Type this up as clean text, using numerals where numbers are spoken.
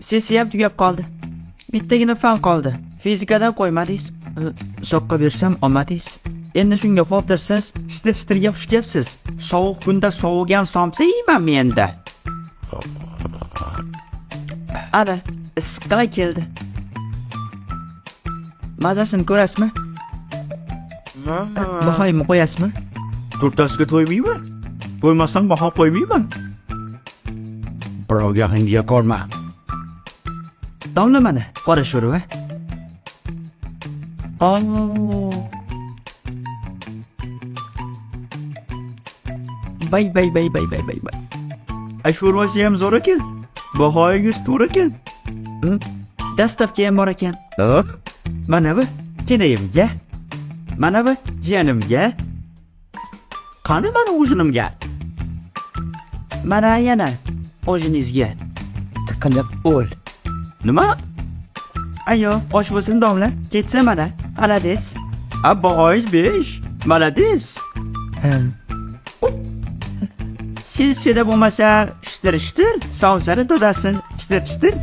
Sessiyam tugab qoldi. Bittagina fan qoldi. Fizikadan qo'ymadingiz. Soqqa bersam olmadingiz. Endi shunga xo'pdirsiz, shitir shitirga xush kelibsiz. Sovuq kunda sovigan somsa yeyman men endi. Ana, issiqqina keldi. Mazasini ko'rasizmi? Bahoyimni qo'yasizmi? To'rttasiga to'ymayman. To'ymasam baho qo'ymayman. Birovga hindiya ko'rma. Domla mana, qora sho'rva. Oh. Bay bay bay bay bay bay bay. Ay, sho'rvasi ham zo'r ekan. Bahoyingiz to'g'ri ekan. Dastavka ham bor ekan. Ha? Mana bu kelajagimga. Mana bu jiyanimga. Qani mani o'zinimga? Mana yana o'zingizga. Tiqilib o'l. Nima? Ayo, osh bo'lsin domla. Ketsa mana. Alades. A, bahoyingiz 5. Malades. Silsila bo'lmasa, shitir shitir, somsani to'dasin. Shitir shitir.